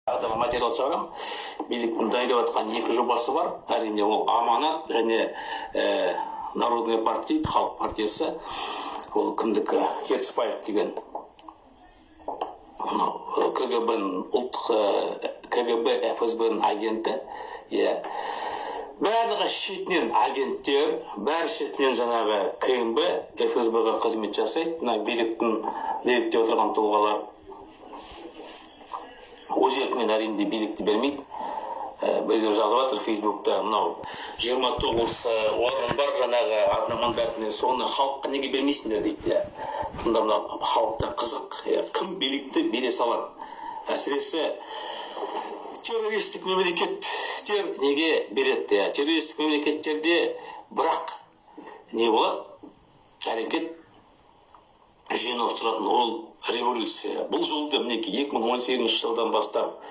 Тағы да материал шығарамын. Биліктің дайындап жатқан екі жобасы бар, әрине, ол «Аманат» және Народная партия, Халық партиясы. Ол кімдікі? Ертісбаев деген мынау КГБ, ұлттық КГБ, ФСБ ның агенті, иә. Барлығы шетінен агенттер, бәрі шетінен жаңағы КНБ, ФСБ ға қызмет жасайды. Мына биліктің, билікте отырған тұлғалар өз еркімен, әрине, билікті бермейді. Біреулер жазып жатыр Фейсбукта: «Мынау 29 орын бар жаңағы одномандатный, соны халыққа неге бермейсіңдер?» — дейді, иә. Сонда мына халықта қызық, иә, кім билікті бере салады? Әсіресе террористік мемлекеттер неге береді, иә? Террористік мемлекеттерде бірақ не болады? Әрекет, жүйені ауыстыратын ол революция. Бұл жолды, мінекей, 2018 жылдан бастап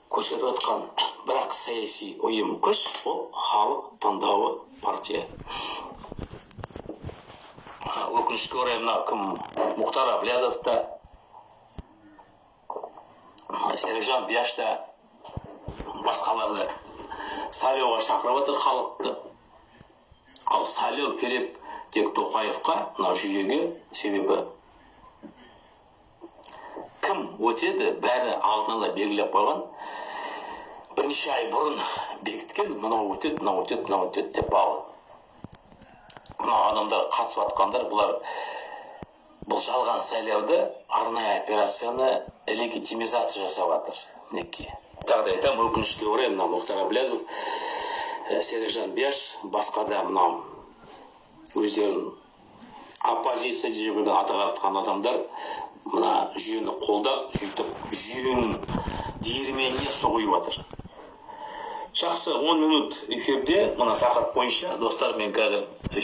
көрсетіп жатқан бірақ саяси ұйым, күш, ол Халық таңдауы партия. Өкінішке орай, мына кім, Мұхтар Әблязов та, Серікжан Бияш та, басқалар да сайлауға шақырып жатыр халықты. Ал сайлау керек тек Тоқаевқа, мына жүйеге. Себебі кім өтеді, бәрі алдын ала белгілеп қойған, бірнеше ай бұрын бекіткен: мынау өтеді, мынау өтеді, мынау өтеді деп. Ал мынау адамдар, қатысып жатқандар, бұлар бұл жалған сайлауды, арнайы операцияны легитимизация жасап жатыр, мінекей. Тағы да айтамын, өкінішке орай, мына Мұхтар Әблязов, Серікжан Бияш, басқа да мынау өздерін оппозиция деп жүрген, атақ артқан адамдар мына жүйені қолдап, сөйтіп жүйенің диірменіне су құйып жатыр. Жақсы, 10 минут эфирде мына тақырып бойынша, достар, мен қазір эфир